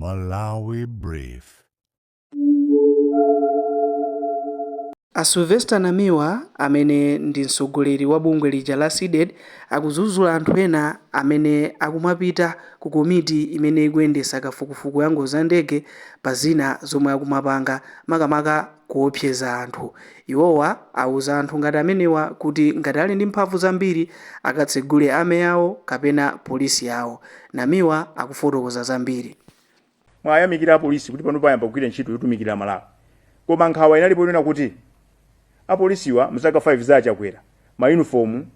Malawi Brief. A Sylvester Namiwa amene ndi mtsogoleri wa bungwe lija la CDEDI akudzudzula anthu ena amene akumapita ku komiti imene ikuyendetsa kafukufuku ya ngozi ya ndege pa zina zomwe akumapanga makamaka kuopseza anthu. Iwowa auza anthu ngati amenewa kuti ngati ali ndi mphamvu zambiri akatsegule army yawo kapena polisi yawo. Namiwa akufotokoza zambiri. Mwayamikira apolisi kuti pano payamba kugwira ntchito yotumikira Malawi, koma nkhawa inalipo yonena kuti apolisiwa mzaka 5 za Chakwera mayunifomu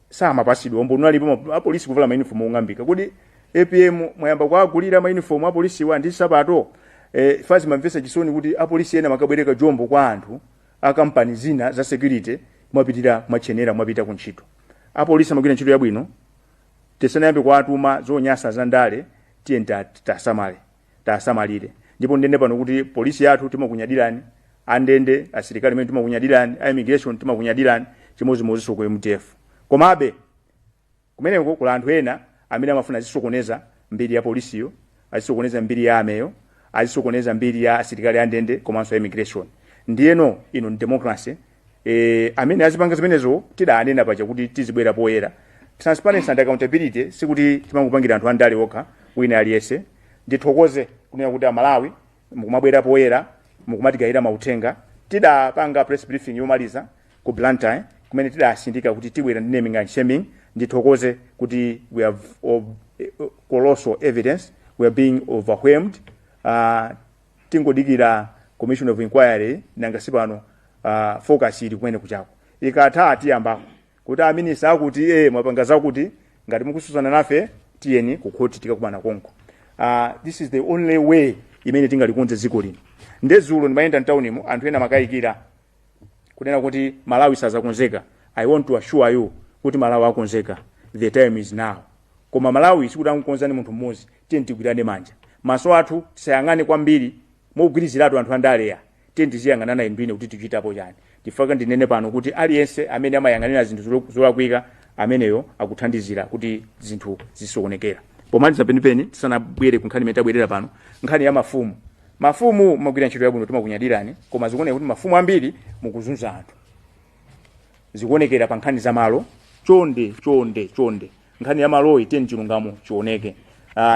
samapasidwa. Umboni unalipo, apolisi kuvala mayunifomu ong'ambika. Kodi APM mwayamba kuagulira mayunifomu apolisiwa ndi sapato? Fazi mamvesa chisoni kuti apolisi ena makabwereka jombo kwa anthu a kampani zina za security, mwapitira mwachenera mwapita ku ntchito. Apolisi amagwira ntchito yabwino. Tisanayambe kuatuma zonyasa za ndale, tiye tasamale, tasamalire. Ndipo ndinene pano kuti polisi yathu timakunyadirani, andende asilikali amene timakunyadirani, a immigration timakunyadirani, chimodzimodzinso ku MDF. Komabe kumeneko kula anthu ena amene amafuna azisokoneza mbiri ya polisiyo, azisokoneza mbiri ya armyyo, azisokoneza mbiri ya asilikali andende komanso immigration. Ndiyeno ino ni democracy. Amene azipanga zimenezo tidanena paja kuti tizibwera poyera. Transparency and accountability sikuti timangopangira anthu andale okha, wina aliyense. Ndithokoze kunena kuti Amalawi mukumabwera poyera, mukumatigayira mauthenga. Tidapanga press briefing yomaliza ku Blantyre kumene tidasindika kuti tibwera ndi naming and shaming. Ndithokoze kuti we have colossal evidence. We are being overwhelmed. Tingodikira commission of inquiry, nanga sipano focus ili kumene kuchako. Ikatha tiyambako kuti aminista akuti mwapanga zakuti, ngati mukususana nafe tiyeni ku khoti, tikakumana konko. This is the only way imene tingalikonze dziko lino. Ndedzulo ndimayenda mtaunimo, anthu ena makayikira kunena kuti Malawi sazakonzeka. I want to assure you kuti Malawi akonzeka. The time is now. Koma Malawi sikuti ankukonza ni munthu mmodzi. Tiye tigwirane manja, maso athu tisayang'ane kwambiri mogwiriziratu anthu andaleya. Tiye tiziyang'anana inu ndine kuti tichitapo chani. Tifaka ndinene pano kuti aliyense amene amayang'anira zinthu zolakwika, ameneyo akuthandizira kuti zinthu zisokonekera. Pomaliza penipeni, tisanabwere ku nkhani imene tabwerera pano, nkhani ya mafumu. Mafumu mumagwira ntchito yabwino, timakunyadirani, koma zikuoneka kuti mafumu ambiri mukuzunza anthu, zikuonekera pa nkhani za malo. Chonde, chonde, chonde, nkhani ya maloyi tiyeni chilungamo chioneke.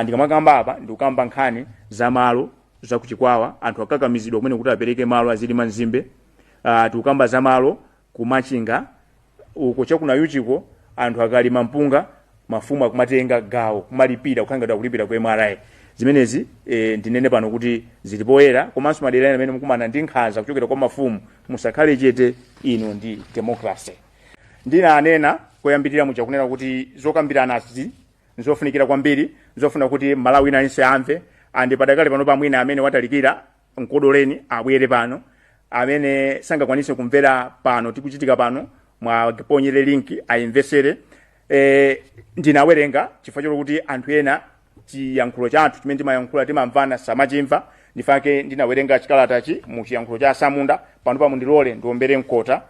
Ndikamakamba apa ndikukamba nkhani za malo za kuchikwawa, anthu akakamizidwa kumene kuti apereke malo azilima nzimbe. Tikukamba za malo kumachinga uko chakunayuchiko, anthu akalima mpunga mafumu akumatenga gawo kumalipira, kukhala ngati akulipira ku MRA. Zimenezi ndinene pano kuti zili poyera. Komanso madera ena amene mukumana ndi nkhanza kuchokera kwa mafumu, musakhale chete. Ino ndi democracy. Ndinanena koyambirira muja kunena kuti zokambiranazi nzofunikira kwambiri, nzofuna kuti Malawi ina aliyense amve. And padakale pano pamwina amene watalikira nkodoleni abwere pano, amene sangakwanise kumvera pano tikuchitika pano mwaponyere link ayimvesere. Ndinawerenga chifukwa chokuti anthu ena chiyankhulo chathu chimene timayankhula timamvana samachimva, ndifake ndinawerenga chikalatachi mu chiyankhulo cha asamunda. Pano pamundilole ndiombere mkota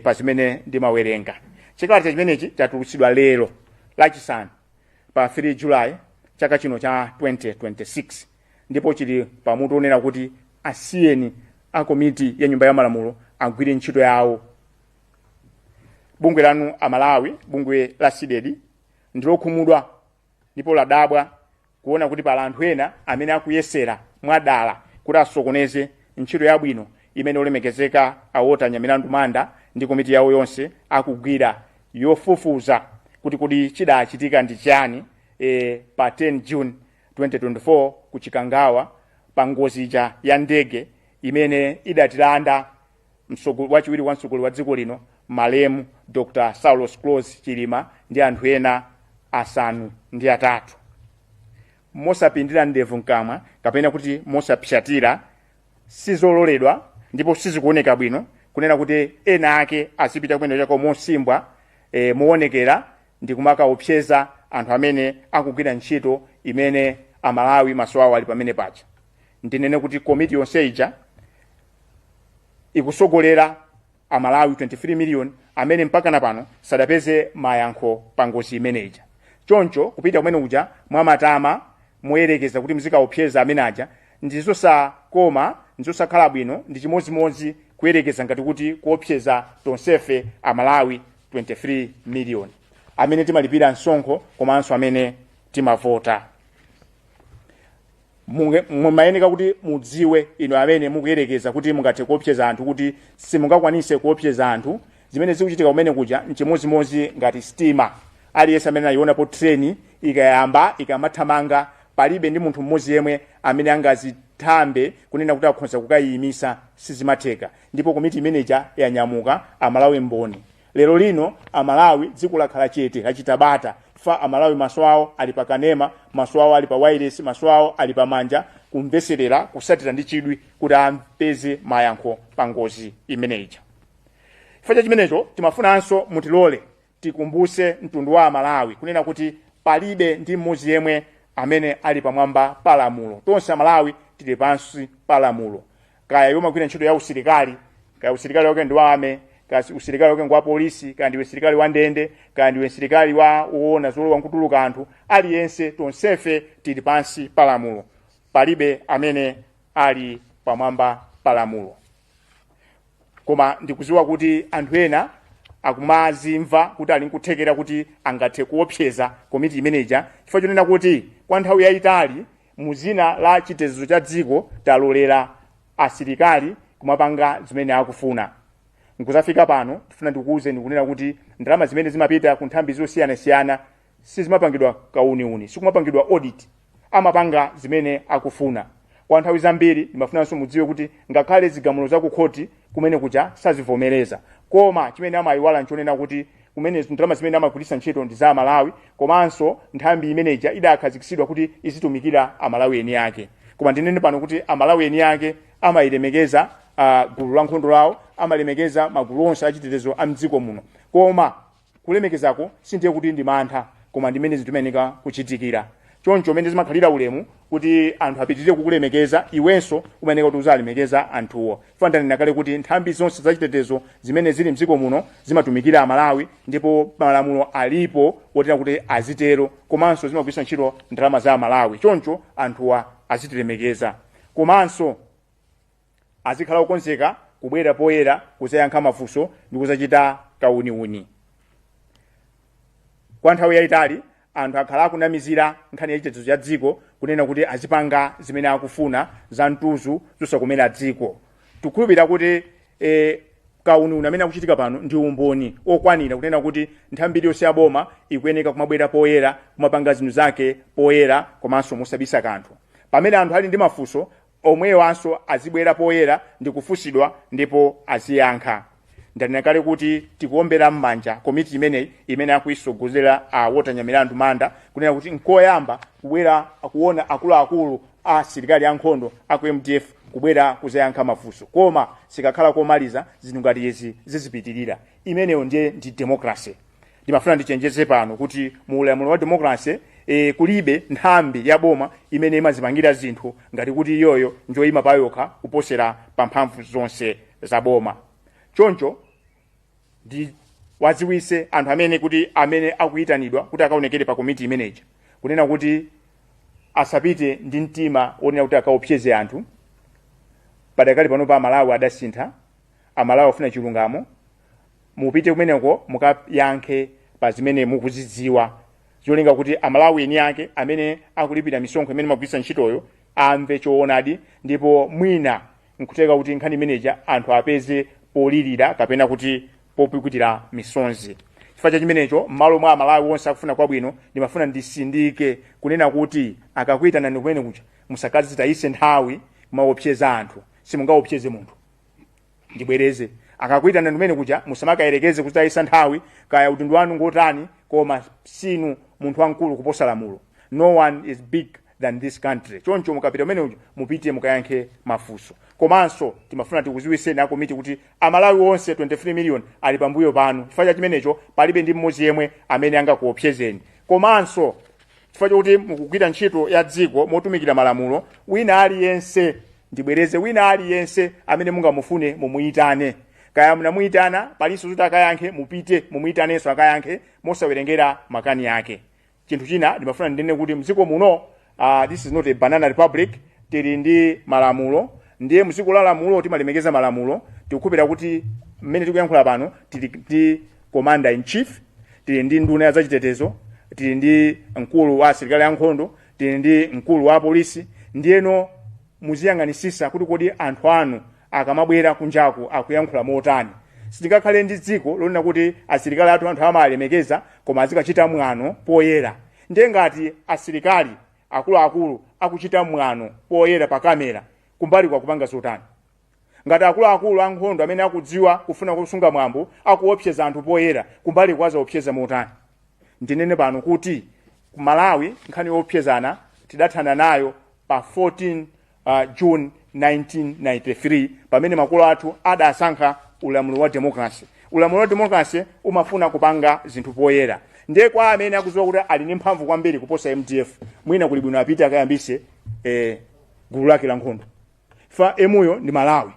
pa zimene ndimawerenga. Chikalata chimenechi chatulutsidwa lero Lachisanu pa 3 July chaka chino cha 2026, ndipo chili pamutu onena kuti asiyeni a komiti ya nyumba ya malamulo agwire ntchito yawo. Bungwe lanu Amalawi, bungwe la CDEDI, ndilokhumudwa ndipo ladabwa kuona kuti pala anthu ena amene akuyesera mwadala kuti asokoneze ntchito yabwino imene olemekezeka a Walter Nyamilandu Manda ndi komiti yawo yonse akugwira yofufuza kuti kodi chidachitika ndi chani pa 10 June 2024 ku Chikangawa pa ngozi ija ya ndege imene idatilanda wachiwiri wa mtsogoleri wa dziko lino malemu Dr. Saulos Klaus Chilima ndi anthu ena 8. Mosapindira ndevu mkamwa kapena kuti mosapsatira, sizololedwa ndipo sizikuoneka bwino kunena kuti ena ake azipita kumene chako mosimbwa, moonekera ndi kumakaopseza anthu amene akugwira ntchito imene Amalawi maso awo ali pamene paja. Ndinene kuti komiti yonse ija ikusogolera Amalawi 23 million amene mpaka na pano sadapeze mayankho pa ngozi imene ija. Choncho kupita kumene kuja mwamatama, Moyerekeza kuti muzikaopseza amene aja ndizosakoma, ndizosakhala bwino. Ndi chimodzimodzi kuyerekeza ngati kuti kuopseza tonsefe Amalawi 23 million amene timalipira msonkho komanso amene timavota. Mumayeneka kuti mudziwe inu amene mukuyerekeza kuti mungathe kuopseza anthu kuti simungakwanise kuopseza anthu. Zimene zikuchitika kumene kuja nchimodzimodzi ngati sitima. Aliyense amene ayionapo treni ikayamba, ikamathamanga, palibe ndi munthu mmodzi yemwe amene angazithambe kunena kuti akhoza kukayiyimisa. Sizimatheka. Ndipo komiti imeneja yanyamuka, Amalawi mboni. Lero lino Amalawi, dziko lakhala chete, lachita bata fa Amalawi maso awo ali pa kanema, maso awo ali pa wireless, maso awo ali pa manja, kumveserera, kusatira ndi chidwi kuti apeze mayankho pa ngozi imeneija. Chifukwa cha chimenecho, timafunanso mutilole tikumbuse mtundu wa Amalawi kunena kuti palibe ndi mmodzi yemwe amene ali pamwamba pa lamulo. Tonse Amalawi tili pansi pa lamulo. Kaya iwe umagwira ntchito ya usilikali, kaya usilikali wake ndi wa army, kaya usilikali wake ndi wa polisi, kaya ndiwe msilikali wa ndende, kaya ndiwe msilikali wa woona zolowa nkutuluka anthu, aliyense, tonsefe tili pansi pa lamulo. Palibe amene ali pamwamba pa lamulo. Koma ndikuziwa kuti anthu ena akumazimva kuti ali nkuthekera kuti angathe kuopseza komiti imeneja, chifukwa chonena kuti kwa nthawi yayitali, mu zina la chitetezo cha dziko, talolera asilikali kumapanga zimene akufuna nkuzafika pano. Tifuna ndikuwuzeni kunena kuti ndalama zimene zimapita ku nthambi zosiyanasiyana sizimapangidwa kauniuni, sikumapangidwa audit, amapanga zimene akufuna kwa nthawi zambiri. Ndimafunanso mudziwe kuti ngakhale zigamulo za kukhoti kumene kuja sazivomereza. Koma chimene amayiwala nchonena kuti kumene ndalama zimene amagwiritsa ntchito ndi za Amalawi, komanso nthambi imeneja idakhazikitsidwa kuti izitumikira Amalawi eni ake. Koma ndinene pano kuti Amalawi eni ake amayilemekeza gulu la nkhondo lawo, amalemekeza magulu onse achitetezo a mdziko muno. Koma kulemekezako sindiye kuti ndi mantha, koma ndimene zinthu zimayeneka kuchitikira. Choncho mmene zimakhalira ulemu kuti anthu apitirire kukulemekeza, iwenso umayeneka kuti uzalemekeza anthuwo. Ndanena kale kuti nthambi zonse zachitetezo zimene zili mdziko muno zimatumikira Amalawi, ndipo malamulo alipo wotera kuti azitero, komanso zimagwiritsa ntchito ndalama za Amalawi. Choncho anthuwa azitilemekeza, komanso azikhala okonzeka kubwera poyera kuzayankha mafunso ndi kuzachita kauniuni. Kwa nthawi yayitali anthu akhala akunamizira nkhani ya chitetezo cha dziko kunena kuti azipanga zimene akufuna za mtuzu zosakomera dziko. Tikukhulupirira kuti kauniuni amene akuchitika pano ndi umboni okwanira kunena kuti nthambi iliyonse ya boma ikuyeneka kumabwera poyera, kumapanga zinthu zake poyera komanso mosabisa kanthu. Pamene anthu ali ndi mafunso omwewanso, azibwera poyera ndi kufunsidwa ndipo aziyankha. Ndanena kale kuti tikuombera m'manja komiti imeneyi imene akuyisogolera a Walter Nyamilandu Manda, kunena kuti nkoyamba kubwera kuona akuluakulu a asilikali ankhondo aku MDF kubwera kuzayankha mafunso, koma sikakhala komaliza. Zinthu ngati izi zizipitirira. Imeneyo ndiye ndi democracy. Ndimafuna ndichenjeze pano kuti mu ulamuliro wa democracy kulibe nthambi ya boma imene imazipangira zinthu ngati kuti iyoyo njoyima payokha kuposera pa mphamvu zonse za boma. Choncho ndi waziwise anthu amene kuti amene akuyitanidwa kuti akaonekere pa komiti imeneyi kunena kuti asapite ndi mtima wonena kuti akaopseze anthu. Padakali pano pa Amalawi adasintha, Amalawi afuna chilungamo. Mupite kumeneko mukayankhe pa zimene mukuzidziwa, zolinga kuti Amalawi eni ake amene akulipira misonkho imene magwiritsa ntchitoyo amve choonadi, ndipo mwina nkutheka kuti nkhani imeneja anthu apeze polirira kapena kuti popukutira misonzi. Chifukwa cha chimenecho, m'malo mwa Amalawi onse akufuna kwabwino, ndimafuna ndisindike kunena kuti akakuyitanani kumene kuja, musakazitayise nthawi kumaopseza anthu. Simungaopseze munthu. Ndibwereze, akakuyitanani kumene kuja, musamakayerekeze kuzitayisa nthawi. Kaya utundu wanu ngotani, koma sinu munthu wamkulu kuposa lamulo. No one is big than this country. Choncho mukapita kumene kuja, mupite mukayankhe mafunso. Komanso timafuna tikuziwiseni akomiti kuti Amalawi onse 23 million ali pambuyo panu. Chifukwa cha chimenecho, palibe ndi mmodzi yemwe amene angakuopsezeni. Komanso chifukwa chokuti mukugwira ntchito ya dziko motumikira malamulo, wina aliyense, ndibwereze, wina aliyense amene mungamufune mumuyitane. Kaya munamuyitana, palinso zoti akayankhe, mupite mumuyitanenso akayankhe mosawerengera makani ake. Chinthu china ndimafuna ndinene kuti mdziko muno This is not a banana republic. Tili ndi malamulo, ndiye mdziko la lamulo timalemekeza malamulo. Tikukhulupirira kuti mmene tikuyankhula pano tili ndi commander in chief, tili ndi nduna ya zachitetezo, tili ndi mkulu wa asilikali ankhondo, tili ndi mkulu wa apolisi. Ndiyeno muziyang'anisisa kuti kodi anthu anu akamabwera kunjaku akuyankhula motani. Sitingakhale ndi dziko lonena kuti asilikali athu anthu amawalemekeza koma azikachita mwano poyera. Ndiye ngati asilikali akuluakulu akuchita mwano poyera pa kamera, kumbali akupanga zotani? Ngati akuluakulu ankhondo amene akudziwa kufuna kusunga mwambo akuopseza anthu poyera, kumbali azaopseza motani? Ndinene pano kuti ku Malawi nkhani yoopsezana tidathana nayo pa 14 June 1993 pamene makolo athu adasankha ulamuliro wa democracy. Ulamuliro wa democracy umafuna kupanga zinthu poyera. Ndiye kwa amene akudziwa kuti ali ndi mphamvu kwambiri kuposa MDF, mwina kuli bwino apite akayambise gulu lake la nkhondo. Fa emuyo ndi Malawi.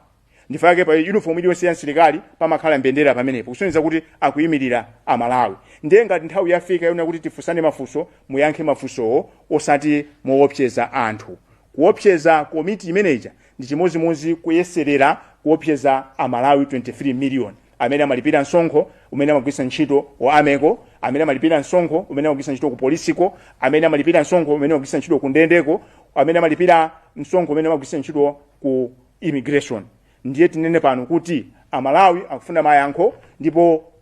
Ndifake pa uniform iliyonse ya msilikali pamakhala mbendera pamenepo kusonyeza kuti akuyimirira Amalawi. Ndiye ngati nthawi yafika yonena kuti tifunsane mafunso, muyankhe mafunsowo osati moopseza anthu. Kuopseza komiti imeneja ndi chimodzimodzi kuyeserera kuopseza Amalawi 23 million amene amalipira msonkho umene amagwiritsa ntchito wa ameko, amene amalipira msonkho umene amagwiritsa ntchito ku polisiko, amene amalipira msonkho umene amagwiritsa ntchito ku ndendeko, amene amalipira msonkho umene amagwiritsa ntchito ku immigration. Ndiye tinene pano kuti Amalawi akufuna mayankho ndipo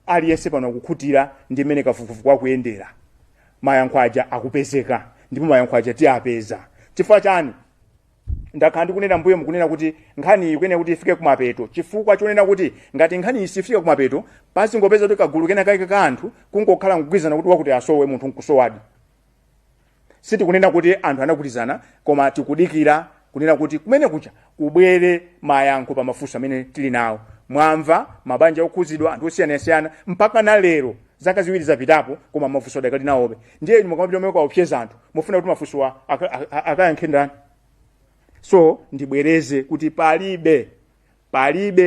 aliyense pano akukhutira ndi mmene kafukufuku akuyendera. Mayankho aja akupezeka ndipo mayankho aja tiyapeza. Chifukwa chani? Ndakhala ndikunena mbuyo mukunena kuti nkhani iyi ikuyenera kuti ifike kumapeto, chifukwa chonena kuti ngati nkhani iyi sifika kumapeto pazingopeza kuti kagulu kena kake ka anthu kungokhala nkugwirizana kuti wakuti asowe, munthu nkusowadi. Sitikunena kuti anthu anagwirizana, koma tikudikira kunena kuti kumene kucha kubwere mayankho pa mafunso amene tili nawo. Mwamva mabanja okhuzidwa, anthu osiyanasiyana, mpaka na lero zaka 2 zapitapo, koma mafunso adakali nawobe. Ndiye inu mukamapita kumene kukaopseza anthu, mufuna kuti mafunsowa akayankhe ndani? So ndibwereze kuti palibe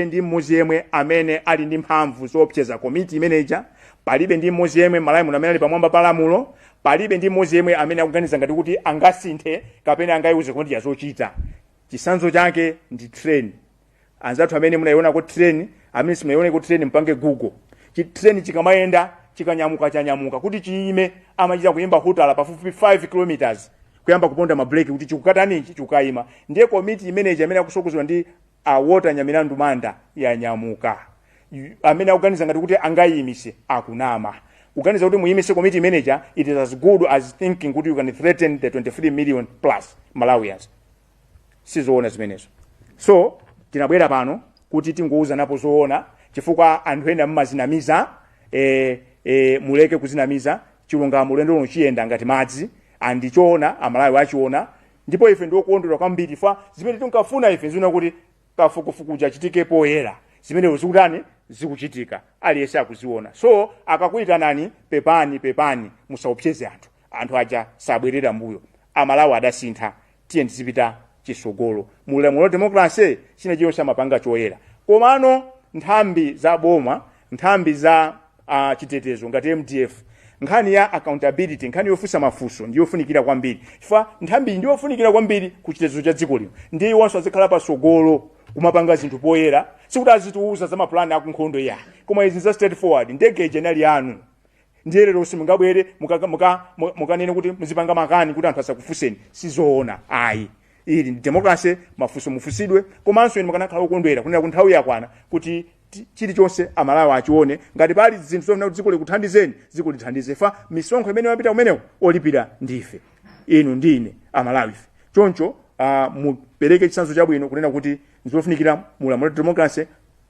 ndi mmodzi yemwe amene ali ndi mphamvu zoopseza komiti imeneja, palibe ndi mmodzi yemwe Malawi muno amene ali pamwamba pa lamulo, palibe ndi mmodzi yemwe amene akuganiza ngati kuti angasinthe kapena angayiuze komiti zochita. Chitsanzo chake ndi train. Anzathu amene munayionako train, amene simunayioneko train mpange Google. Chi train chikamayenda, chikanyamuka chanyamuka, kuti chiyime amachita kuyimba hutala pafupifupi 5 kilometers, kuyamba kuponda mabreki kuti chikukatanichi chikukayima. Ndiye komiti imeneyi amene akusogozedwa ndi a Walter Nyamilandu Manda yanyamuka. Amene akuganiza ngati kuti angayimise akunama. Kuganiza kuti muyimise komiti imeneja, it is as good as thinking kuti you can threaten the 23 million plus Malawians. Sizoona zimenezo. So tinabwera pano kuti tingouzanapo zoona, chifukwa anthu ena mmazinamiza, muleke kuzinamiza. Chilungamo ulendo uno chiyenda ngati madzi, andichoona Amalawi achiona, ndipo ife ndiokondwera kwambiri fa zimene tinkafuna ife zina kuti kafukufuku achitike poyera, zimenezo zikutani, zikuchitika, aliyense akuziona. So akakuyitanani, pepani, pepani, musaopseze anthu. Anthu aja sabwerera mbuyo. Amalawi adasintha, tiye tizipita chisogolo. Mu ulamuliro wa democracy china chilichonse amapanga choyera. Komano nthambi za boma, nthambi za chitetezo ngati MDF, nkhani ya accountability, nkhani yofunsa mafunso ndi yofunikira kwambiri, chifukwa nthambi iyi ndi yofunikira kwambiri ku chitetezo cha dziko lino. Ndiye iwonso azikhala pasogolo kumapanga zinthu poyera, sikuti azitiuza za mapulani akunkhondo ya, koma izi za straightforward. Ndege ija inali yanu, ndiye lero simungabwere mukanene kuti muzipanga makani kuti anthu asakufunseni. Sizoona ayi. Ili ndi democracy, mafunso mufunsidwe. Komanso inu mukanakhala okondwera kunena kuti nthawi yakwana kuti chilichonse Amalawi achione. Ngati pali zinthu zofuna kuti dziko likuthandizeni, dziko lithandize. Fa misonkho imene mapita kumeneko olipira ndife, inu ndi ine, Amalawi ife. Choncho mupereke chitsanzo chabwino kunena kuti nzofunikira mulamuliro wa democracy,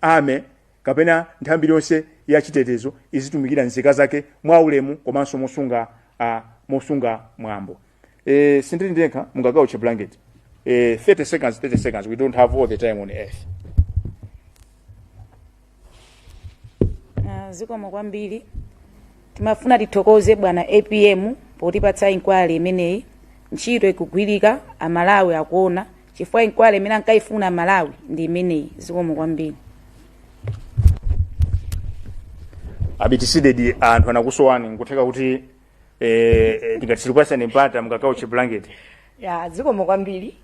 ame kapena nthambi iliyonse ya chitetezo izitumikira nzika zake mwaulemu komanso mosunga mwambo. Sindili ndekha, mungakauche blanket. 30 seconds, 30 seconds, we don't have all the time on earth. Zikomo kwambiri. Timafuna tithokoze bwana APM potipatsa inquiry imeneyi. Ntchito ikugwirika, Amalawi akuona, chifukwa inquiry imene ankayifuna Amalawi ndi imeneyi. Zikomo kwambiri. Abiti CDEDI, anthu anakusowani, nkutheka kuti Tingati tikupasani mpata mukakauche blanket. Ya, zikomo kwambiri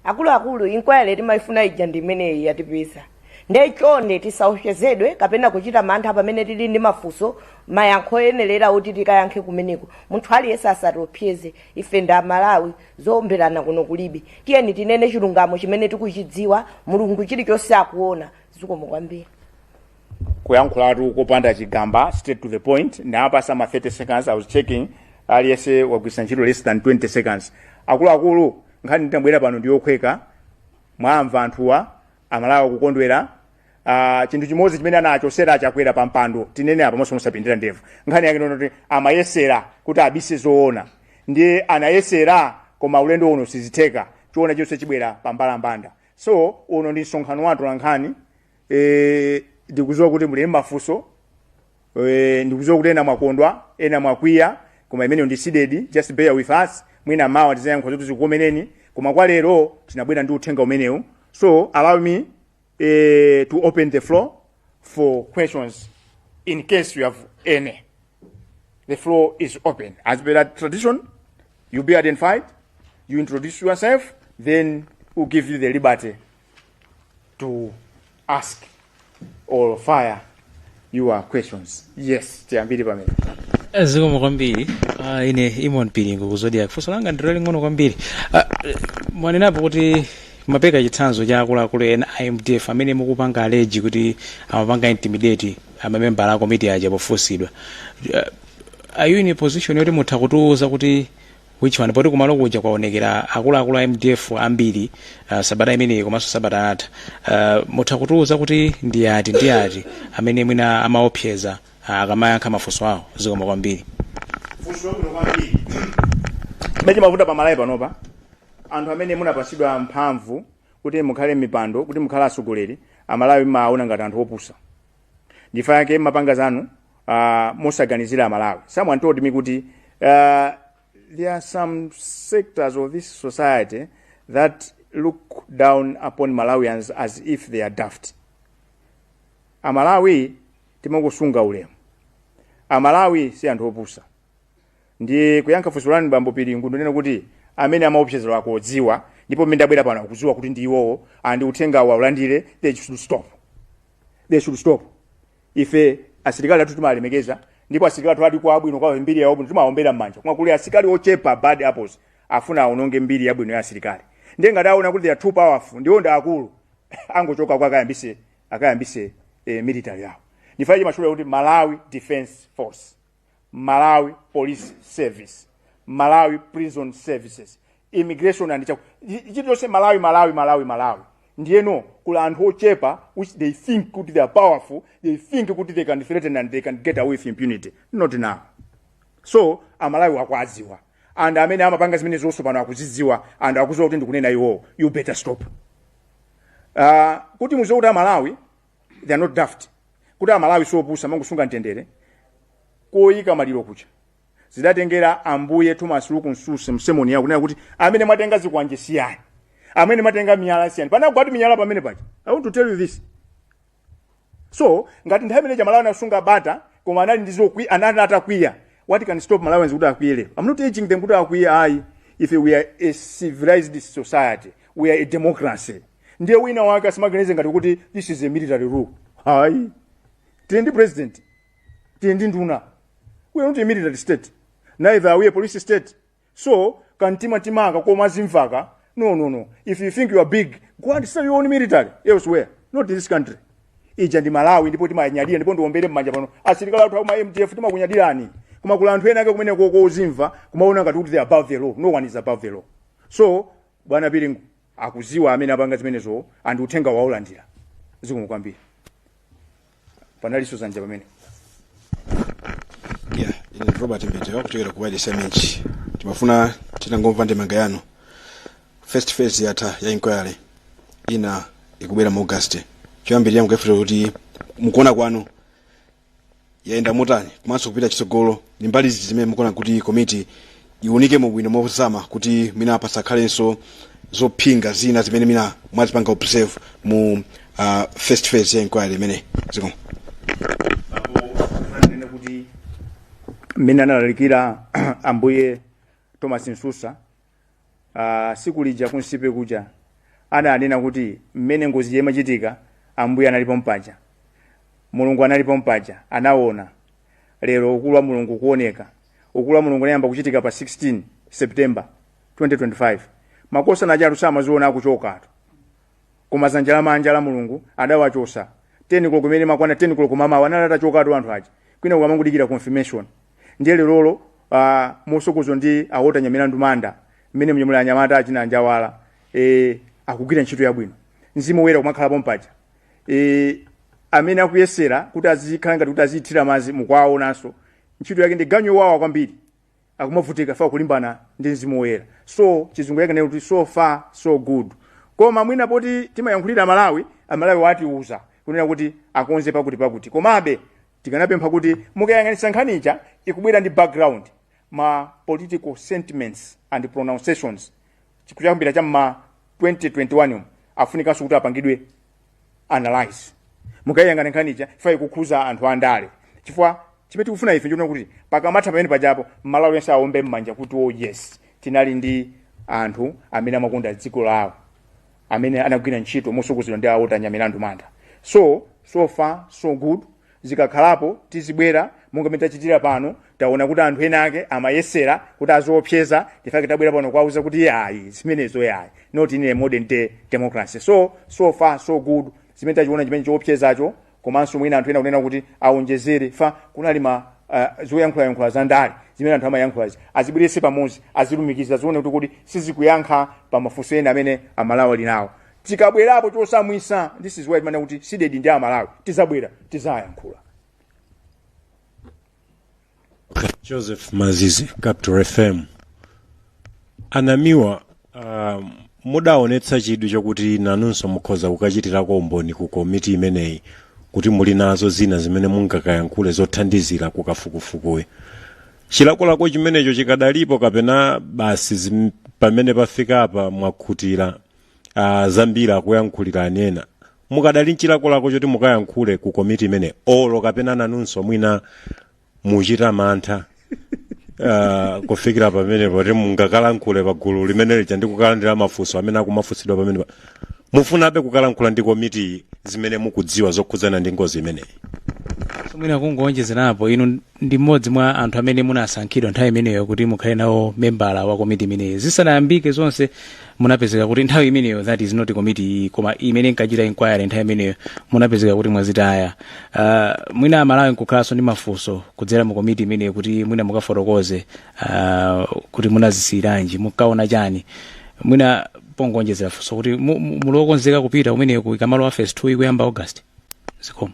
akuluakulu. Inquiry timayifuna ija ndi imeneyi yatipeza. Nde chonde tisaopsezedwe kapena kuchita mantha pamene tili ndi mafunso, mayankho oyenerera kuti tikayankhe kumeneko. Munthu aliyense asatiopseze. Ife ndi Amalawi, zoomberana kuno kulibe. Tiyeni tinene chilungamo chimene tikuchidziwa. Mulungu chilichonse akuona. Zikomo kwambiri. Kuyankhulatu kopanda chigamba, straight to the point. Ndapasa ma 30 seconds. I was checking, aliyense wagwiritsa ntchito less than 20 seconds. Akuluakulu, nkhani ndinabwera pano ndiyokhweka. Mwamva anthuwa, Amalawi kukondwera. Chinthu chimodzi chimene anachosera aChakwera pa mpando, tinene apa monso musapindira ndevu, nkhani yake ndinoti amayesera kuti abise zoona. Ndiye anayesera, koma ulendo uno sizitheka. Chiona chonse chibwera pambalambanda. So uno ndi msonkhano wa atolankhani. Ndikudziwa kuti muli mafunso, ndikudziwa kuti ena mwakondwa, ena mwakwiya, koma imeneyo ndi CDEDI. Just bear with us. Mwina mawa tizayankha zoti zikukomereni, koma kwa lero tinabwera ndi uthenga umenewu. So allow me to open the floor for questions in case you have any. The floor is open. As per tradition, you be identified, you introduce yourself, then we'll give you the liberty to ask or fire your questions. Yes, tiyambire pamene. Zikomo kwambiri. Ine Imon Piringo ku Zodiak. Funso langa ndilo ling'ono kwambiri. Mwanenapo kuti mapeka chitsanzo cha akuluakulu ena a MDF amene mukupanga allege kuti amapanga intimidate amamembala a komiti aja pofunsidwa. Are you in a position yoti mutha kutiuza kuti which one, poti kumalo kuja kwaonekera akuluakulu a MDF ambiri sabata imeneyi komanso sabata yatha? Mutha kutiuza kuti ndi ati ndi ati amene mwina amaopseza akamayankha mafunso awo? Zikomo kwambiri. Funso labwino kwambiri. Chimene chimavuta pamalawi panopa, anthu amene munapasidwa mphamvu kuti mukhale m'mipando, kuti mukhale atsogoleri, Amalawi mmaona ngati anthu opusa. Ndifa yake mmapanga zanu mosaganizira Amalawi. Someone told me kuti there are some sectors of this society that look down upon Malawians as if they are daft. Amalawi timangosunga ulemu. Amalawi si anthu opusa. Ndiye kuyankha funso lanu, bambo Piringu, ndinena kuti amene amaopsezera akudziwa, ndipo mmene ndabwera pano akudziwa kuti ndi iwowo, andi uthenga aulandire. They should stop, they should stop. Ife asilikali athu timalemekeza, ndipo asilikali athu ati kwa abwino, kwa mbiri yawo bwino, timawombera m'manja. Koma kuli asilikali ochepa, bad apples, afuna aononge mbiri yabwino ya asilikali. Ndiye ngati aona kuti they are too powerful, ndiwo ndi akulu, angochoka kwa akayambise military yawo. Ndifaye chimashula kuti Malawi Defense Force, Malawi Police Service, Malawi Prison Services, immigration and chaku chilichonse, Malawi, Malawi, Malawi, Malawi. Ndiyeno kula anthu ochepa which they think kuti they are powerful, they think kuti they can threaten and they can get away with impunity. Not now. So Amalawi akwaziwa, and amene amapanga zimene zonso pano akuzidziwa and akuziwa kuti ndikunena iwowo. You better stop. Kuti muziwe kuti Amalawi, they are not daft, kuti Amalawi siopusa, mangosunga mtendere. Koyika maliro kucha zidatengera Ambuye Thomas Luke Msuse msemoni yawo kunena kuti amene mwatenga zikwanje siyani, amene mwatenga miyala siyani. Panagwati miyala pamene paja. I want to tell you this. So ngati nthawi imene Malawi anasunga bata, koma anali ndi zokwi, anali atakwiya, what can stop Malawians kuti akwiye lero? I'm not urging them kuti akwiye, ayi. If we are a civilized society, we are a democracy. Ndiye wina wake asimaganize ngati kuti this is a military rule, hayi. Tili ndi president, tili ndi nduna. We are not a military state, neither are we a police state. So kantima timaka koma zimvaka. No, no, no. If you think you are big, go and start your own military elsewhere, not in this country. Ija ndi Malawi, ndipo timanyadira, ndipo ndiombere mmanja pano asilikali athu ama MDF, timakunyadirani. Koma kula anthu ena ake kumene koko ozimva, kumaona ngati kuti they are above the law. No one is above the law. So bwana Piringu akuziwa amene apanga zimenezo, and uthenga waulandira. Zikomo kwambiri. Panalinso zanja pamene. Yeah, ine ndi Robert Mbetewa kuchokera ku Wireless Image. Timafuna tinangomva ndemanga yanu. First phase yatha ya inquiry, ina ikubwera mu August. Choyambirira mukaifuna kuti mukuona kwanu yayenda motani, komanso kupita chitsogolo ndi mbali ziti zimene mukuona kuti komiti iwunike mubwino mozama kuti mwina pasakhalenso zophinga zina zimene mina mwazipanga observe mu first phase ya inquiry imene? Zikomo. Nene kuti Mmene analalikira Ambuye Thomas Msusa siku lija kunsipe kuja, ananena kuti mmene ngozi imachitika Ambuye analipo mpaja, Mulungu analipo mpaja, anaona. Lero ukulu wa Mulungu kuoneka. Ukulu wa Mulungu unayamba kuchitika pa 16 September 2025. Makosana achatu samaziona akuchokatu, koma dzanja lamanja la Mulungu adawachosa 10 koloko. Kumene makwana 10 koloko mamawa anali atachokatu anthu aja, kwina kukamangudikira confirmation. Ndiye lerolo mosokozo ndi a Walter Nyamilandu Manda, mmene mnyamula anyamata achina anjawala akugwira ntchito yabwino, Mzimu Woyera kumakhalapo mpaja. Amene akuyesera kuti azikhala ngati kuti aziyithira madzi, mukwaonanso ntchito yake ndi ganyu wawa kwambiri, akumavutika fa kulimbana ndi Mzimu Woyera. So chizungu yake kuti so far so good. Koma mwina poti timayankhulira Malawi, Amalawi watiuza kunena kuti akonze pakuti pakuti. Komabe tikanapempha kuti mukayang'anitsa nkhanicha ikubwera ndi background ma political sentiments and pronunciations kuyambira cha ma 2021 umu, afunikanso kuti apangidwe analyze. Mukayang'ana nkhanicha ifa ikukhuza anthu andale, chifukwa chimene tikufuna ife nchikuona kuti pakamatha pamene pajapo Malawi yense aombe m'manja kuti oh yes, tinali ndi anthu amene amakonda dziko lawo, amene anagwira ntchito mosokozedwa ndi a Walter Nyamilandu Manda. So far so good. Zikakhalapo tizibwera monga mmene tachitira pano. Taona kuti anthu ena ake amayesera kuti aziopseza, tifake tabwera pano kuwauza kuti yayi, zimenezo yayi, not in a modern day democracy. So far so good. Zimene tachiona chimene chiopsezacho, komanso mwina anthu ena kunena kuti aonjezere fa kunali ma zoyankhulayankhula za ndale zimene anthu amayankhulazi, azibweretse pamodzi, azilumikiza, zione kuti sizikuyankha pa mafunso ena amene Amalawi ali nawo. Tikabwerapo chosamwisa, this is why timanena kuti CDEDI ndi Amalawi, tizabwera tizayankhula. Joseph Mazizi, Capital FM. Anamiwa, mudaonetsa chidwi chokuti nanunso mukhoza kukachitirako umboni ku komiti imeneyi, kuti muli nazo zina zimene mungakayankhule zothandizira kukafukufukuyo. Chilakolako chimenecho chikadalipo, kapena basi pamene pafika apa mwakhutira, zambiri akuyankhulirani ena? Mukadali nchilakolako choti mukayankhule ku komiti imene olo, kapena nanunso mwina muchita mantha kufikira pamene poti mungakalankhule pa gulu limene lija ndi kukalandira mafunso amene akumafunsidwa pamene mufunabe kukalankhula ndi komiti zimene mukudziwa zokhudzana ndi ngozi imeneyi? So mwina kungoonjezerapo, inu ndi mmodzi mwa anthu amene munasankhidwa nthawi imeneyo kuti mukhale nawo membala wa komiti imeneyi. Zisanayambike zonse munapezeka kuti nthawi imeneyo, that is not komiti iyi koma imene inkachita inquiry nthawi imeneyo, munapezeka kuti mwazitaya. Mwina Amalawi nkukhalanso ndi mafunso kudzera mu komiti imeneyo kuti mwina mukafotokoze kuti munazisiyiranji, mukaona chani. Mwina pongonjezera funso kuti muli okonzeka kupita kumeneko ikamalowa phase 2 ikuyamba August? Zikomo.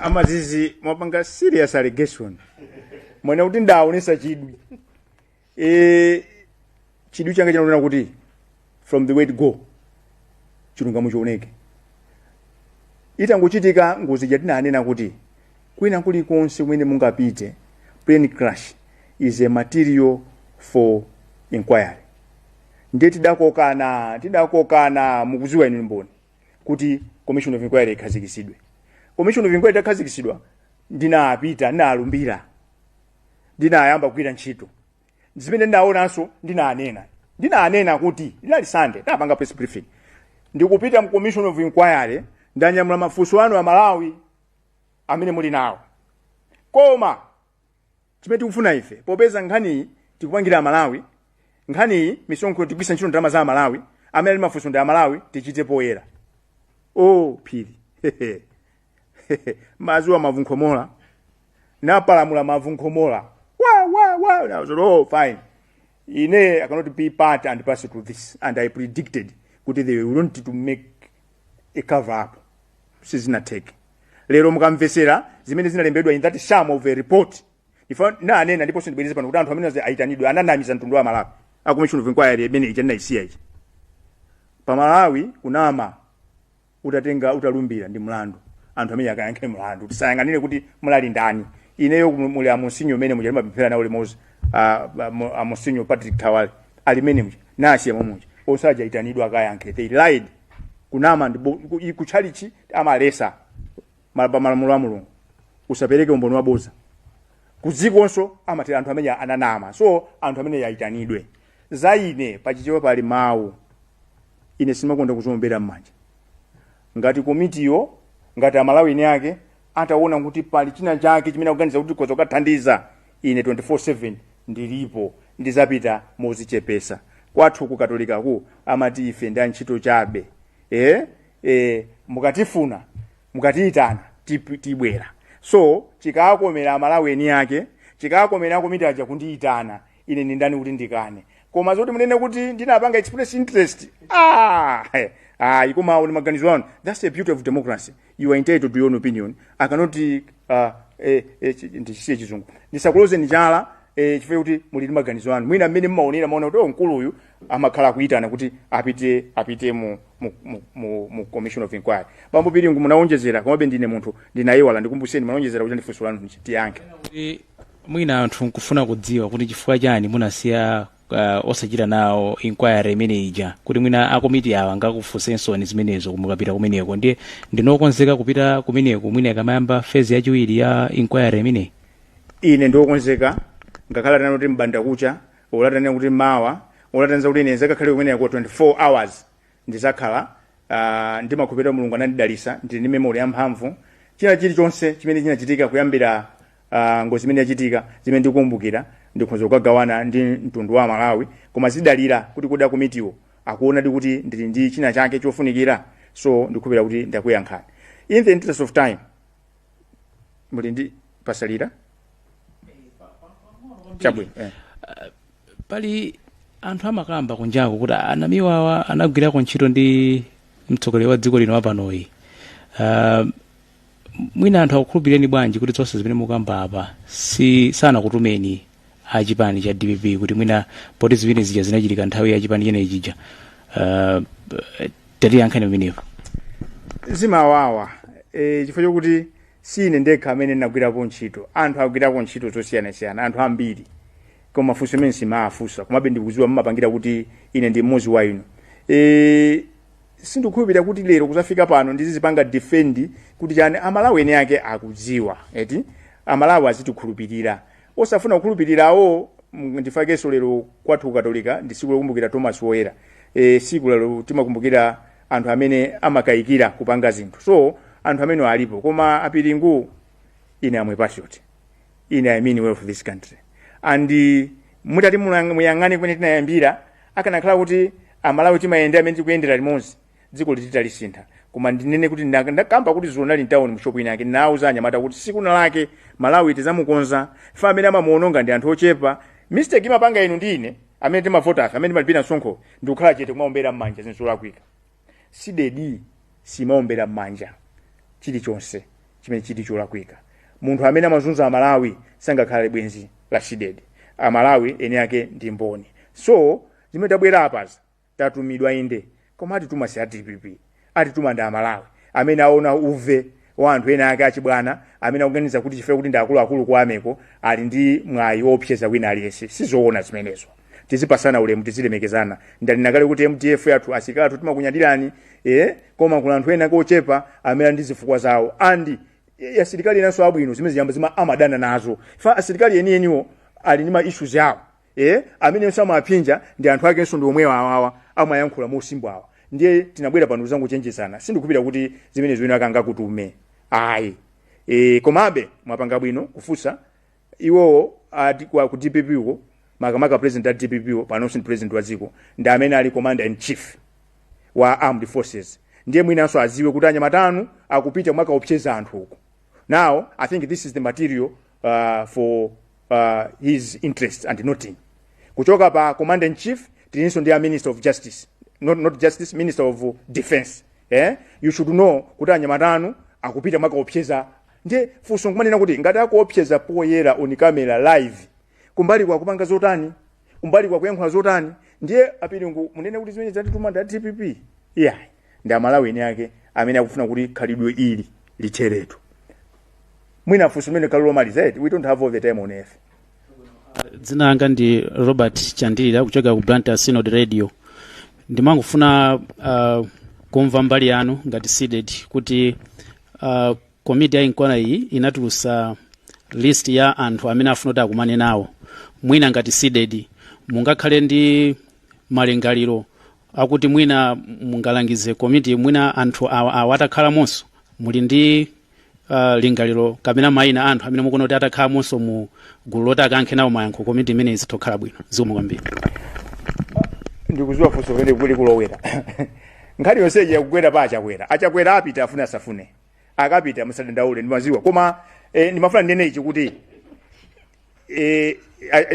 Amazizi, mwapanga serious allegation. Mwene kuti ndaonesa chidwi. Chidwi changa chinaonera kuti from the word go chilungamo chioneke. Itangochitika ngozi ija, tinanena kuti kwina kulikonse kumene mungapite, plane crash is a material for inquiry. Ndiye tidakokana, tidakokana, mukuziwa inu mboni, kuti commission of inquiry ikhazikisidwe. Commission of inquiry itakhazikitsidwa, ndinapita, ndinalumbira, ndinayamba kugwira ntchito. Zimene ndinaonanso ndinanena. Ndinanena kuti linali Sunday, tinapanga press briefing, ndikupita mu commission of inquiry, ndanyamula mafunso anu Amalawi amene muli nawo. Koma chimene tikufuna ife, popeza nkhaniyi tikupangira Amalawi, nkhaniyi misonkho tigwisa ntchito ndalama za Amalawi, amene ali mafunso ndi Amalawi, tichite poyera. O phiri, mazuwa mavunkhomola napalamula mavunkhomola wa wa wa. I was like, oh fine, ine I cannot be part and parcel to this. And I predicted kuti they want to make a cover up. Sizinatheke. Lero mukamvesera zimene zinalembedwa in that sham of a report, ifa nanena ndiponso ndibwereze pano kuti anthu amene ayitanidwe ananamiza mtundu wa Malawi. A commission of inquiry imene ija ndinayisiya ichi pa Malawi, kunama utatenga utalumbira ndi mlandu. Anthu amene akayankhe mlandu, tisayang'anire kuti mulali ndani. Ineyo muli amonsinyo umene muja timapemphera nawo limodzi, amonsinyo Patrick Tawale alimene muja nasiya momwe osaja itanidwa akayankhe. They lied. Kunama ndi kutchalichi amalesa pa malamulo a Mulungu, usapereke umboni waboza. Kudzikonso amati anthu amene ananama, so anthu amene ayitanidwe. Za ine, pachichewa pali mawu, ine simakonda kuziombera m'manja. Ngati komitiyo, ngati Amalawi eni ake ataona kuti pali china chake chimene akuganiza kuti khoza kukathandiza, ine 24/7 ndilipo, ndizapita mozichepesa. Kwathu ku Katolikaku amati ife ndi antchito chabe, mukatifuna, mukatiyitana, tibwera. So chikakomera Amalawi eni ake, chikakomera komiti aja kundiyitana, ine ndi ndani kuti ndikane? Koma zoti munene kuti ndinapanga express interest, ah, koma ndi maganizo anu. That's the beauty of democracy. You are entitled to your own opinion. I cannot ndisiye chizungu, ndisakulozeni chala, chifukwa kuti muli ndi maganizo anu. Mwina mmene mmaonera, maona kuti, oh, mkulu uyu amakhala akuyitana kuti apite mu commission of inquiry. Bambo Piringu, munaonjezera, komabe ndine munthu, ndinayiwala. Ndikumbuseni, munaonjezera kuti ndifunso lanu tiyankhe. Kuti mwina anthu nkufuna kudziwa kuti chifukwa chani munasiya osachita nawo inquiry imene ija, kuti mwina akomiti awa angakufunsensoni zimenezo mukapita kumeneko. Ndiye ndinokonzeka kupita kumeneko mwina ikamayamba phase yachiwiri ya inquiry imeneyi? Ine ndiokonzeka, ngakhale atanena kuti mbanda kucha, olatanena kuti mawa, olatanena kuti ine zakakhale kumeneko 24 hours, ndizakhala. Ndimakhulupirira Mulungu anandidalisa, ndili ndi memory yamphamvu. China chilichonse chimene chinachitika kuyambira ngozi imene yachitika, zimene ndikukumbukira, ndikhoza kukagawana ndi mtundu wa Malawi, koma zidalira kuti kuda komitiwo akuona ndi kuti ndili ndi china chake chofunikira. So ndikukhulupirira kuti ndakuyankhani. In the interest of time, muli ndi pasalira chabwino. Pali anthu amakamba kunjako kuti anamiwawa anagwirako ntchito ndi mtsogoleri wa dziko lino wapanoyi. Mwina anthu akukhulupireni bwanji kuti zonse zimene mukamba apa si sanakutumeni achipani cha DPP, kuti mwina poti zimene zija zinachitika nthawi ya chipani chenechi chija? Tatiyankhani pamenepo. Zimawawa, chifukwa chokuti si ine ndekha amene ndinagwirapo ntchito. Anthu agwirako ntchito zosiyanasiyana, anthu ambiri, koma funso imene simaafunsa. Komabe ndikudziwa mmapangira kuti ine ndi mmodzi wa inu. Sindikukhulupirira kuti lero kuzafika pano ndizizipanga defend kuti chani. Amalawi eni ake akudziwa eti. Amalawi azitikhulupirira, osafuna kukhulupirirawo. Ndifakenso lero kwathu Kukatolika ndi siku lokumbukira Thomas Woyera. Siku lero timakumbukira anthu amene amakayikira kupanga zinthu, so anthu amene alipo. Koma apiringu, ine am a patriot. Ine I mean well for this country, and mutati muyang'ane kumene tinayambira, akanakhala kuti Amalawi timayendera amene tikuyendera limodzi, dziko lititalisintha. Koma ndinene kuti ndakamba kuti zulo nali mtown mu shop ina yake, ndinawuza anyamata kuti siku lake Malawi tizamukonza fa amene amamuononga ndi anthu ochepa. Mistake imapanga inu ndi ine amene timavota afe, amene timalipira msonkho, ndikukhala chete kumaombera m'manja zinthu zolakwika. CDEDI simaombera m'manja chilichonse chimene chili cholakwika. Munthu amene amazunza Amalawi sangakhale bwenzi la CDEDI. Amalawi eni ake ndi mboni. So zimene tabwera apazi, tatumidwa inde, koma atituma si a DPP, atituma ndi Amalawi amene aona uve wa anthu ena ake achibwana amene akuganiza kuti chifukwa kuti ndi akuluakulu kwa ameko ali ndi mwayi woopseza wina aliyense. Sizoona zimenezo. Tizipasana ulemu, tizilemekezana. Ndanena kale kuti MDF yathu, asilikali athu, timakunyadirani, koma kula anthu ena kochepa amene ali ndi zifukwa zawo, and asilikali enanso abwino zimene ziyamba zima amadana nazo fa asilikali enieniwo ali ndi ma issues yawo, amenenso amaphinja ndi anthu akenso ndi omwewa awawa amayankhula mosimbwa awa. Ndiye tinabwera pano kuzanguchenjezana. Sindikupita kuti zimene zimene akangakutume, ayi. Komabe mwapanga bwino kufunsa. Iwowo ku DPP uko, makamaka president a DPP wo, panonso ndi president wa dziko, ndi amene ali commander in chief wa armed forces. Ndiye mwinanso aziwe kuti anyamata anu akupita mwakaopseza anthu uko. Now I think this is the material for his interest and noting. Kuchoka pa commander in chief, tilinso ndi a minister of justice, not justice, minister of defense. You should know kuti anyamata anu akupita mwakaopseza. Ndiye funso nkumanena kuti ngati akuopseza poyera, on camera, live, kumbali kwa kupanga zotani, kumbali kwa kuyankhula zotani? Ndiye apiringu, munene kuti zimene zatituma ndi a DPP? Yeah, ndi Amalawi eni ake amene akufuna kuti khalidwe ili litheretu. Mwina funso limene khali lomaliza eti. We don't have all the time on earth. Dzina langa ndi Robert Chandilira kuchokera ku Blantyre Synod Radio. Ndimangofuna kumva mbali yanu ngati CDEDI kuti komiti ya inquiry iyi inatulusa List ya anthu amene afuna kuti akumane nawo, mwina ngati CDEDI mungakhale ndi malingaliro akuti mwina mungalangize komiti, mwina anthu awa awa atakhalamonso, muli ndi lingaliro kapena mayina anthu amene mukuona kuti atakhalamonso mu gulu loti akayankhe nawo mayankho komiti imene izitokhala bwino? Zikomo kwambiri. Ndikuziwa funso pamene kuli kulowera. Nkhani yonseyi yakugwera pa Achakwera. Achakwera apita, afune asafune, akapita, musadandaule, ndimaziwa. Koma ndimafuna ndinene ichi kuti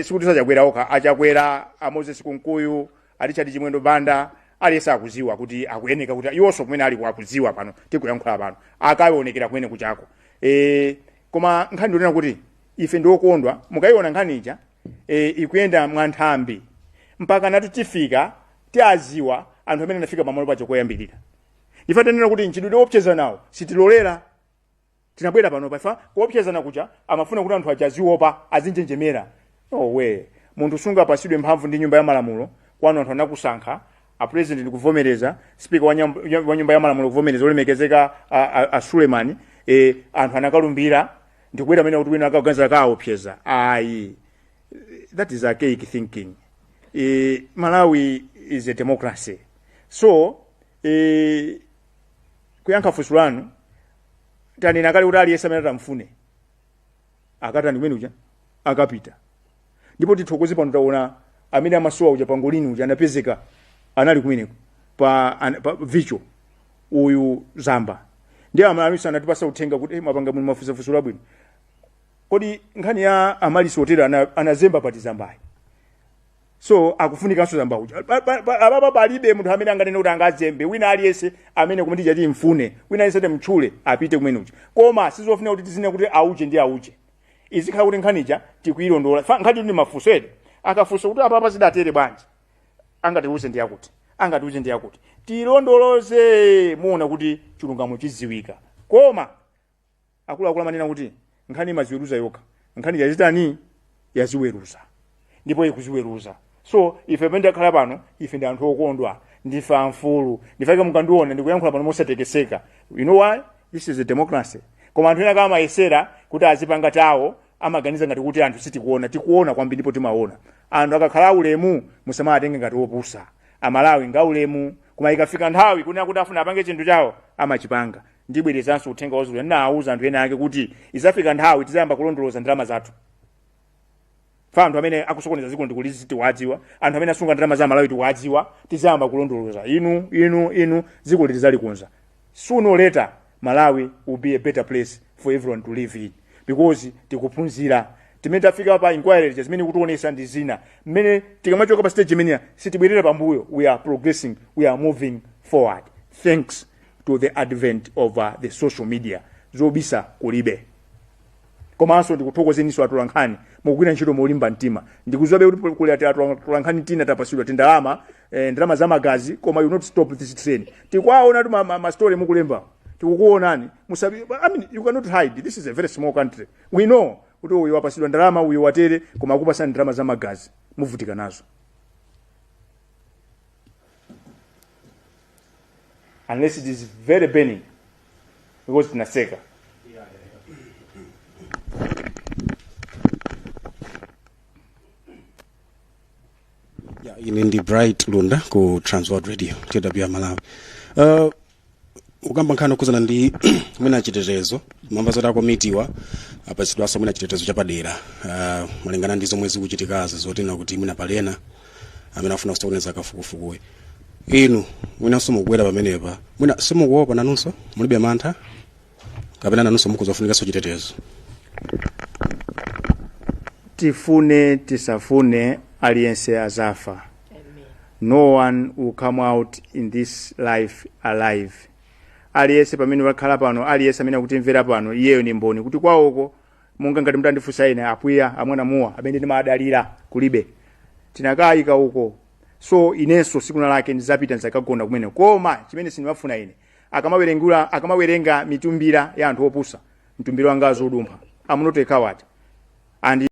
sikuti Achakwera okha, Achakwera, a Moses Kunkuyu, a Richard Chimwendo Banda, aliyense akuziwa kuti akuyeneka kuti iwonso kumene ali akuziwa pano tikuyankhula pano akaonekera kumene kuchako. Koma nkhani ndionena kuti ife ndiokondwa mukayiona nkhani ija ikuyenda mwanthambi mpaka natu tifika tiaziwa anthu amene anafika pamalo pacho koyambirira. Ife tanena kuti mchitidwe wopseza nawo sitilolera. Tinabwera pano pafa kuopsezana kuja amafuna kuti anthu aja aziopa, azinjenjemera. No way. Munthu sungapasidwe mphamvu ndi nyumba ya malamulo kwanu, anthu anakusankha, a president ndikuvomereza, speaker wa nyumba ya malamulo kuvomereza, olemekezeka a Suleiman, anthu anakalumbira, ndikubwera amene kuti wina akaganiza akaopseza. Ayi, that is archaic thinking. Malawi is a democracy. So kuyankha funso lanu, tanena kale kuti aliyense amene atamfune akatani kumene uja akapita. Ndipo tithokoze pano taona amene amasowa uja, pangolini uja, anapezeka, anali kumeneko pa vicho uyu Zamba. Ndiye Amalawinso anatipasa uthenga kuti mwapanga muno mafunsofunso labwino. Kodi nkhani ya Amaryllis Hotel anazemba pati Zambayi? So akufunikanso Zamba uja. Apapa palibe munthu amene anganene kuti angazembe. Wina aliyense amene kumene tija timfune, wina aliyense timtchule, apite kumene uja. Koma sizofuna kuti tizine kuti auje ndi auje, izikhala kuti nkhaniija tikuyilondola. Nkhani ndi mafunso ere, akafunsa kuti apapa zidatere bwanji, angatiuze ndi akuti, angatiuze ndi akuti, tilondoloze, muona kuti chilungamo chidziwika. Koma akuluakulu amanena kuti nkhani imaziweruza yokha. Nkhani yazitani? Yaziweruza, ndipo ikuziweruza. So ife pamene takhala pano, ife ndi anthu okondwa, ndife amfulu. Ndifake mukandiona ndikuyankhula pano mosatekeseka. You know why? This is a democracy. Koma anthu ena kamayesera kuti azipanga tawo, amaganiza ngati kuti anthu sitikuona. Tikuona kwambiri, ndipo timaona. Anthu akakhala aulemu musamatenge ngati opusa. Amalawi ngaulemu, koma ikafika nthawi kunena kuti afuna apange chinthu chawo, amachipanga. Ndibwerezanso uthenga wazulu ndinawuza anthu ena ake kuti izafika nthawi tizayamba kulondoloza ndalama zathu. Fa anthu amene akusokoneza dziko ndikulizi tiwadziwa, anthu amene asunga ndalama za Malawi tiwadziwa. Tizayamba kulondoloza. Inu inu inu, dziko litizalikonza. Sooner or later Malawi will be a better place for everyone to live in, because tikuphunzira. Timene tafika pa inquiry zimene kutionesa ndi zina mmene tikamachoka pa stage imeneya sitibwerera pambuyo. We are progressing, we are moving forward, thanks to the advent of the social media. Zobisa kulibe. Komanso ndikuthokozeninso atolankhani, mukugwira ntchito molimba mtima. Ndikuziwabe kuti kuli ati atolankhani tina tapasidwa tindalama, ndalama za magazi, koma you not stop this train. Tikwaona tu ma story mukulemba, tikukuonani. Musabi, I mean, you cannot hide. This is a very small country. We know kuti uyu wapasidwa ndalama, uyu watere, koma akupasani ndalama za magazi, muvutika nazo unless it is very burning, because tinaseka. Yeah, ine ndi Bright Lunda ku Transworld Radio, TW Malawi. Ukamba nkhani okhudzana ndi mwina chitetezo, mamva zoti akomitiwa apatsidwanso mwina chitetezo chapadera malingana ndi zomwe zikuchitikazi, zotina kuti mwina palena amene afuna kusokoneza kafukufukuwe. Inu mwinanso mukubwera pamenepa, mwina simukuopa nanunso? Mulibe mantha kapena nanunso mukuzofunikanso chitetezo? Tifune tisafune, aliyense azafa. No one will come out in this life alive. Aliyense pamene wakhala pano, aliyense amene akutimvera pano, iyeyo ni mboni kuti kwawoko, monga ngati mutandifunsa ine, apwiya amwana muwa amene ndimadalira kulibe, tinakayika uko. So inenso siku lake ndizapita, ndizakagona kumene. Koma chimene sindimafuna ine, akamawerenga mitumbira ya anthu opusa, mtumbira wanga azodumpha. I'm not a coward and